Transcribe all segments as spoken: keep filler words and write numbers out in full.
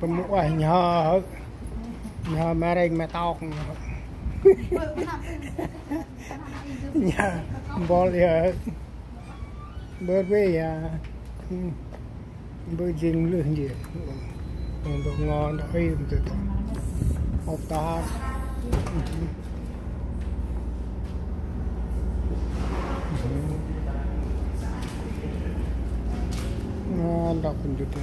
Pơmuah nho, nho ma rênh ma tŏk. Nho bol ya. Bơ bê ya. Bơ jêng lưh njê. Ndŏk ngo ndŏk ri mtơ tơ. Ôp tar. Ngo ndŏk ndŭt.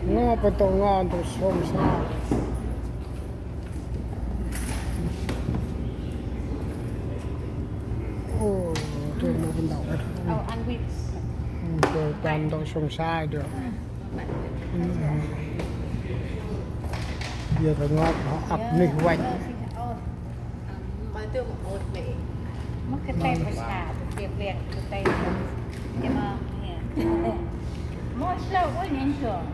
Ngo pơtô ngo ndŭt sông sa. Ô, tôi mua cái đậu đó. Ồ, ăn vịt. Ừ, tôi toàn đậu sông sa được. Ừ. Giờ tôi ngọt họ ập nít hoạch. Ơ, xin ôn. Ơ, tôi ôn mẹ. Mất cái tay phải xả, cái việc, cái tay. Em, ờ, nè. Mua sầu với nhánh trường.